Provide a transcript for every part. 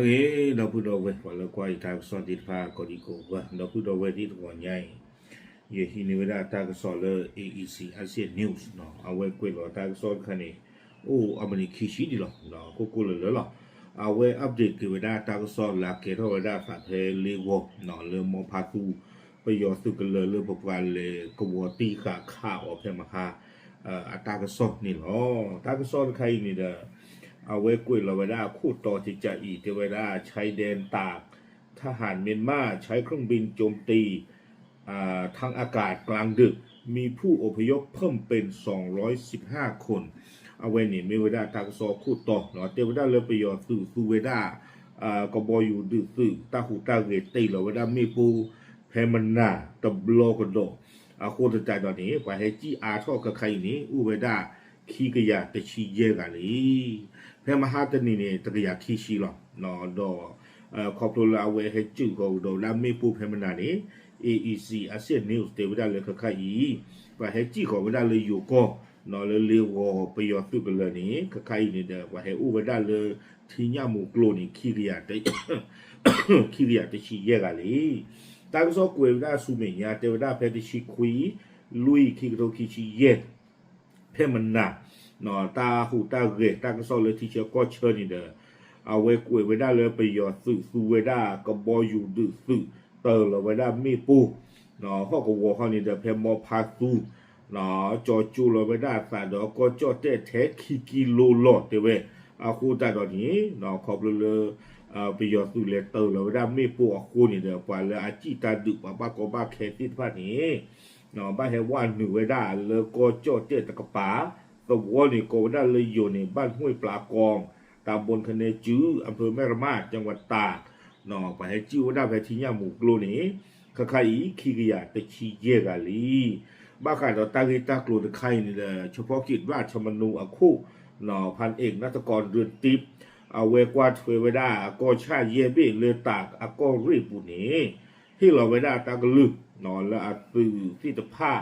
ဂ့ၤ ဒီပုၢ်ဒီဝဲၢ် ပှၤလၢကွၢ်ယတၢ်ကစီၣ်သ့ၣ်တဖၣ် ကိးဒံကိးဂၤ ဒီပုၢ်ဒီဝဲၢ်သ့ၣ်တဂီၤညါအံၤ ယဟံးန့ၢ်ဝဲဒၣ်တၢ်ကစီၣ်လၢ A E C Asia News နီၤ အဝဲကွဲးလီၤတၢ်ကစီၣ်တခါန့ၣ် အိၣ်အမံးနံးခံဆံဒံးလီၤ ကိၣ်ကိၣ်လၢလၢလီၤ. အဝဲ update က့ၤဝဲဒၣ်တၢ်ကစီၣ်လၢအကဲထီၣ်ဝဲဒၣ်သးဖဲလ့ဂီၤ လၢမီဖါသူ ပယီၤသုးကလၢၤလၢပပှၤလဲၤကဝီၤတံၢ်ဃာ်ခးအီၤဖဲမဟါ အတၢ်ကစီၣ်န့ၣ်လီၤ. တၢ်ကစီၣ်တခါအံၤန့ၣ်ဒီး အဝဲကွဲးလီၤဝဲဒၣ်အခိၣ်တီကကးအံၤ တဲဝဲဒၣ် ชายแดนตาก ทหารเมียนมาใช้เครื่องบินโจมตี ทางอากาศกลางดึก มีผู้อพยพเพิ่มเป็น สองร้อยสิบห้าคน အဝဲန့ၣ်မ့ၢ်ဝဲဒၣ်တၢ်ကစီၣ်ခိၣ်တီ တဲဝဲဒၣ်လၢပယီၤသုးသူဝဲဒၣ် ကဘီယူၤဒုးသုး တၢ်ဟူးတၢ်ဂဲၤတ့ၢ်လီၤဝဲဒၣ်မ့ၣ်ပိၢ် ဖဲမနၤတဘျီကဒီး အဃိသတးဒီးန့ၣ် ပှၤဟဲစံၣ်အါထီၣ်ခဲခါအံၤန့ၣ် အိၣ်ဝဲဒၣ်ခံကယၤတဆံယဲၢ်ဂၤလံ. ဖဲမဟါတနံၤန့ၣ် တကယၤခံဆံလီၤ. ဒီး ခီဖျိလၢအဝဲဟဲစံၣ်ဃီၤကဒီးဝဲဒၣ်မ့ၣ်ပိၢ်ဖဲမနၤန့ၣ် A E C Asia News တဲဝဲဒၣ်လၢခဲခါအံၤ ပှၤဟဲစံၣ်ဃီၤဝဲဒၣ်လၢယိၤကီၢ် လၢလ့ဂီၤပယီၤသုးကလၢၤန့ၣ် ခဲခါအံၤန့ၣ်ဒီး ပှၤဟဲအိၣ်ဝဲဒၣ်လၢထံညၣ်မူၤကျိၤန့ၣ် ခံကယၤတဆံယဲၢ်ဂၤလံ. တၢ်ကစီၣ်ကွဲးဝဲဒၣ်ဆူမဲာ်ညါ တဲဝဲဒၣ်ဖဲတဆံခွံ လွံၢ် ခံကထိခံဆံယဲၢ် ဖဲမနၤ တၢ်ဟူးတၢ်ဂဲၤတၢ်ကစီၣ်လၢထံဆၢကီၢ်ဆၢန့ၣ်ဒီး အဝဲကွဲးဝဲဒၣ်လၢပယီၤသုးသူဝဲဒၣ်ကဘီယူၤဒုးသုး တ့ၢ်လီၤဝဲဒၣ်မ့ၣ်ပိၢ် ဟီၣ်ကဝီၤဟီန့ၣ်ဒီး ဖဲမီဖါသူ ကၠီကၠိလီၤဝဲဒၣ်အသးဒီးကီၢ်ကၠီၣ်တဲၣ်ထဲခံကံလိလီၤတဲဝဲ. အဃိသတးဒီးန့ၣ် ခီဖျိလၢ ပယီၤသုးလဲၤတ့ၢ်လီၤဝဲဒၣ်မ့ၣ်ပိၢ်အဃိန့ၣ်ဒီး ပှၤလၢအစံၣ်တၢ်ဒုးပှၤဘၣ်ကီဘၣ်ခဲသ့ၣ်တဖၣ်န့ၣ် ဘၣ်ဟဲဝဲနုာ်ဝဲဒၣ်လၢကီၢ်ကၠီၣ်တဲၣ်တကပၤ သဝီန့ၣ်ကိးဝဲဒၣ်လၢယိၤန့ၣ် บ้านห้วยปลากอง ตำบลคะแนจื้อ อำเภอแม่ระมาด จังหวัดตาก ပှၤဟဲစံၣ်ဝဲဒၣ်ဖဲထံညၣ်မူၤကျိၤန့ၣ် ခဲခါအံၤ ခံကယၤတဆံယဲၢ်ဂၤလံ. ဘၣ်ဃးဒီးတၢ်ဂ့ၢ်တၢ်ကျိၤတခါအံၤန့ၣ်ဒီး เฉพาะกิจ ราชมนู အခိၣ် พันเอก นัฐกร เรือนทิพย์ အဝဲကွၢ်ထွဲဝဲဒၣ်ကီၢ်ဆၣ်ယဲၢ်ဘ့ၣ်လၢတၢ်အကီၢ်ရ့ၣ်ပူၤန့ၣ် ဟ့ၣ်လီၤဝဲဒၣ်တၢ်ကလုၢ် လၢအသုးသ့ၣ်တဖၣ်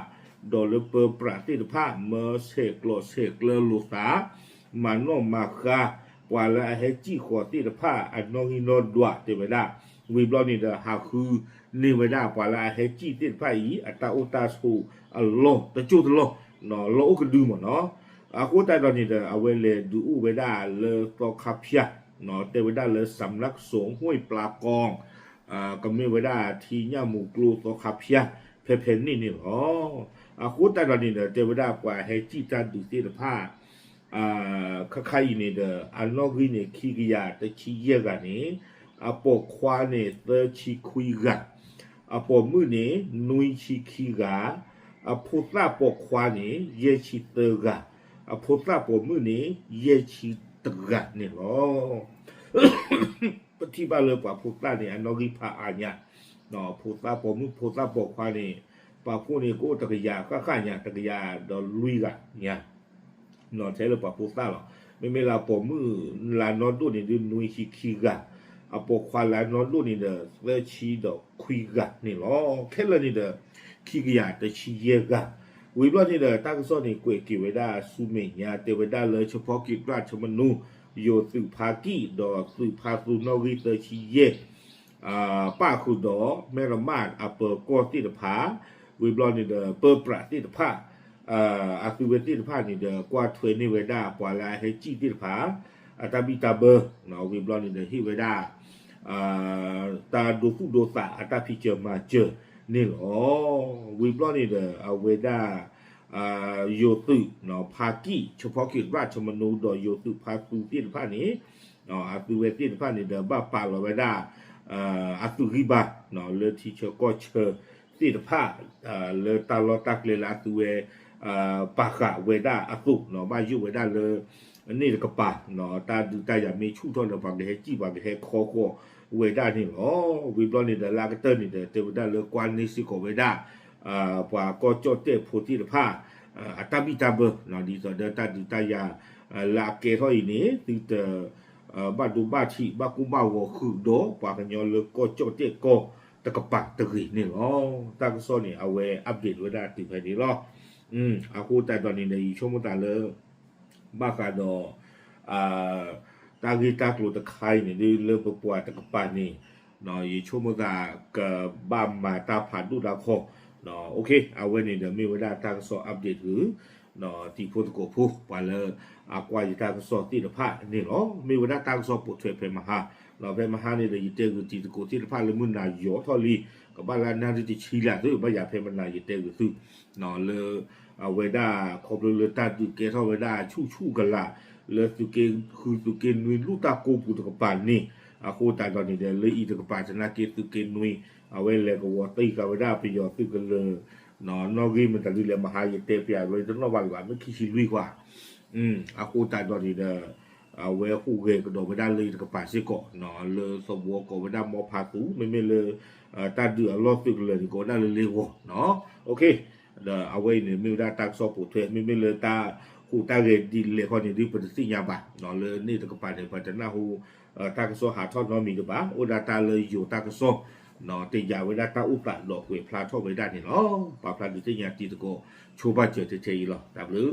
ဒီးလၢပၢပြးသ့ၣ်တဖၣ် မၢဆဲးကျိးဆဲးကျၢလိာ်သး မၤနီၣ်မၤဃါ ပှၤလၢအဟဲစံၣ်ဃီၤသ့ၣ်တဖၣ် အနီၣ်ဂံၢ်နီၣ်ဒွးတဲဝဲဒၣ် ဝံၤဘျီန့ၣ်ဒီး ဟးဃုန့ၢ်ဝဲဒၣ်ပှၤလၢအဟဲစံၣ်သ့ၣ်တဖၣ်အံၤ အတၢ်အိၣ်တၢ်ဆိးအလီၢ်တစိၢ်တလီၢ် လီၢ်အိၣ်ကဒုမ့ၢ်နီၤ. အဃိသတးဒီးန့ၣ်ဒီး အဝဲလဲၤဒုးအိၣ်ဝဲဒၣ်လၢသီခါဖၠၣ် တဲဝဲဒၣ်လၢ สำนักสงฆ์ห้วยปลากอง ကမ့ၢ်ဝဲဒၣ်ထံညၣ်မူၤကျိၤသီခါဖၠၣ် ဖဲဖဲန့ၣ်န့ၣ်လီၤ. အဃိသတးဒီးန့ၣ်ဒီး တဲဝဲဒၣ်ပှၤဟဲစံၣ်တၢ်ဒုးသ့ၣ်တဖၣ် ခါခါအံၤန့ၣ်ဒီး အနီၣ်ဂံၢ်န့ၣ် ခံကယၤတဆံယဲၢ်ဂၤန့ၣ် အပိာ်ခွါန့ၣ် သၢဆံခွံဂၤ, အပိာ်မုၣ်န့ၣ် နွံဆံခံဂၤ, အဖိသၣ်ပိာ်ခွါန့ၣ် ယဲၢ်ဆံသၢဂၤ, အဖိသၣ်ပိာ်မုၣ်န့ၣ် ယဲၢ်ဆံတဂၤန့ၣ်လီၤ. ပထံၣ်ဘၣ်လၢပှၤဖိသၣ်န့ၣ် အနီၣ်ဂံၢ်ဖးအါညါ, ဖိသၣ်ပိာ်မုၣ်ဖိသၣ်ပိာ်ခွါန့ၣ် ပာ်ဖှိၣ်န့ၣ် ကအိၣ်တကယၤဃၣ်ဃၣ်ညါ တကယၤဒီးလွံၢ်ဂၤညါ ထဲလၢပှၤဖိသၣ်လီၤ. မ့မ့ၢ်လၢအပိာ်မုၣ်လၢအနီၢ်ဒိၣ်န့ၣ်ဒုး နွံဆံခံဂၤ, အပိာ်ခွါလၢအနီၢ်ဒိၣ်န့ၣ်ဒီး သၢဆံဒီးခွံဂၤန့ၣ်လီၤ. ခဲလၢာ်န့ၣ်ဒီး ခံကယၤတဆံယဲၢ်ဂၤ. ဝံၤဘျီန့ၣ်ဒီး တၢ်ကစီၣ်န့ၣ်ကွဲးက့ၤဝဲဒၣ်ဆူမဲာ်ညါ တဲဝဲဒၣ်လၢ เฉพาะกิจ ราชมนู ယိၤသုးဖါကံၣ် ဒီးသုးဖါသူနီၣ်ဂံၢ်သၢဆံယဲၢ် ပၣ်ဃုာ်ဒီး မဲၢ်ရမးအပၢၤကီၢ်သ့ၣ်တဖၣ်, ဝံၤဘျီန့ၣ်ဒီး ပၢပြးသ့ၣ်တဖၣ်, အသုဝဲသ့ၣ်တဖၣ်န့ၣ်ဒီး ကွၢ်ထွဲန့ၢ်ဝဲဒၣ်ပှၤလၢအဟဲစံၣ်သ့ၣ်တဖၣ် အတၢ်ဘံၣ်တၢ်ဘၢ, ဝံၤဘျီန့ၣ်ဒီး ဟ့ၣ်ဝဲဒၣ် တၢ်ဒိသူၣ်ဒိသးအတၢ်ဖံးစၢၤမၤစၢၤန့ၣ်လီၤ. ဝံၤဘျီန့ၣ်ဒီး အဝဲဒၣ် ယိၤသုး ဖါကံၣ် เฉพาะกิจ ราชมนู ဒီးယိၤသုးဖါသူသ့ၣ်တဖၣ်န့ၣ် အသုဝဲသ့ၣ်တဖၣ်န့ၣ်ဒီး ဘၣ်ပာ်လီၤဝဲဒၣ် အသုးဂံၢ်ဘါ လၢထံဆၢကီၢ်ဆၢသ့ၣ်တဖၣ် လၢတၢ်လီၢ်တၢ်ကျဲလၢအသုဝဲ ပာ်ဃာ်ဝဲဒၣ်အသိး ဘၣ်ယိၣ်ဝဲဒၣ်လၢ န့ၣ်တကပၤ တၢ်ဒုးတၢ်ယၤမ့ၢ်ဆူၣ်ထီၣ်ဒီး ပှၤကဟဲစံၣ် ပှၤကဟဲခီဃီၤဝဲဒၣ်န့ၣ်လီၤ. ဝံၤဘျီန့ၣ်ဒီး လၢအကတၢၢ်န့ၣ်ဒီး တဲဝဲဒၣ်လၢကွၢ်န့ၢ်စ့ၢ်ကီးဝဲဒၣ် ပှၤကီၢ်ကၠီၣ်တဲၣ်ဖိသ့ၣ်တဖၣ် အတၢ်ဘံၣ်တၢ်ဘၢ ဒ်သိးဒီးတၢ်ဒုးတၢ်ယၤ လၢအကဲထီၣ်အံၤန့ၣ် သုတ ဘၣ်ဒိဘၣ်ထံး ဘၣ်ကိၢ်ဘၣ်ဂီၤဃုာ်ဒီး ပှၤကညီလၢကီၢ်ကၠီၣ်တဲၣ်ကီၢ်တကပၤတဂ့ၤန့ၣ်လီၤ. တၢ်ကစီၣ်န့ၣ် အဝဲ update ဝဲဒၣ်တုၤဖဲန့ၣ်လီၤ. အဃိသတးဒီးန့ၣ်ဒီး ယဆိကမိၣ်သးလၢ ဘၣ်ဃးဒီး အ တၢ်ဂ့ၢ်တၢ်ကျိၤတခါအံၤန့ၣ်ဒုး လၢပပှၤတကပၤန့ၣ် ယဆိကမိၣ်သးကဘၣ်မၤတၢ်ဖးဒိၣ်တၢ်ခီ, အဝဲန့ၣ်ဒီးမ့ၢ်ဝဲဒၣ်တၢ်ကစီၣ် update တဂ့ၤ တံၤဖိသကိးဖိ ပှၤလၢအကွၢ်ယတၢ်ကစီၣ်သ့ၣ်တဖၣ်န့ၣ်လီၤ. မ့ၢ်ဝဲဒၣ်တၢ်ကစီၣ်ပိာ်ထွဲဖဲမဟါ, ဖဲမဟါန့ၣ်ဒီး ယတဲဂုာ်တံၤသကိးသ့ၣ်တဖၣ်လၢမုၢ်နၤယီၤထီၣ်လံ, ကဘၣ်လၢနၣ်ရံၣ်တဆံလၢ်သု ဘၣ်ယၤဖဲမနၤယတဲဂုာ်သု လၢ အဝဲဒၣ်ခီဖျိလၢတၢ်ဒုးကဲထီၣ်ဝဲဒၣ်ဆူၣ်ဆူၣ်ကလာ် လၢသုးက့ဃုသုးက့နွံလူၢ်တၢ်ကိးပူၤတကပၤန့ၣ်, အဃိသတးဒီးန့ၣ်ဒီး လၢအံၤတကပၤသနာ်က့သုးက့နွံ အဝဲလဲၤကဝီၤတံၢ်ဃာ်ဝဲဒၣ်ပယီၤသုးကလၢၤ နီၣ်ဂံၢ်မတၤဒုလဲၣ် မဟါယတဲပျးဝဲတနီၣ်ဘၣ်လၢၤဘၣ် မ့ၢ်ခံဆံလွံၢ်ခွါ, အဃိသတးဒီးန့ၣ်ဒီး အဝဲဟူးဂဲၤကဒီးဝဲဒၣ်လၢအံၤတကပၤစ့ၢ်ကီး လၢသဝီကိးဝဲဒၣ်မီဖးသူ မ့မ့ၢ်လၢ တၢ်ဒုးအလီၢ်သုးကလၢၤန့ၣ် ကိးဝဲဒၣ်လၢလ့ဂီၤ, ဒီးအဝဲအံၤန့ၣ် မ့ၢ်ဝဲဒၣ်တၢ်ကစီၣ်ပိာ်ထွဲ မ့မ့ၢ်လၢတၢ်ဟူးတၢ်ဂဲၤဒ်လဲၣ်ဃီန့ၣ်ဒုး ပတသ့ၣ်ညါဘၣ်, လၢန့ၣ်တကပၤန့ၣ် ပတနၢ်ဟူ တၢ်ကစီၣ်ဟးထီၣ်နီတမံၤတဘၣ်, အိၣ်ဒၣ်တၢ်လၢယိၤတၢ်ကစီၣ် တယာ်ဝဲဒၣ်တၢ်အိၣ်သးဒီးကွဲးဖျါထီၣ်ဝဲဒၣ်န့ၣ်လီၤ. ပာ်ဖျါဒုးသ့ၣ်ညါတံၤသကိး ဆိဘၣ်စၢၤထဲထဲအံၤလီၤ. တၢ်ဘျုး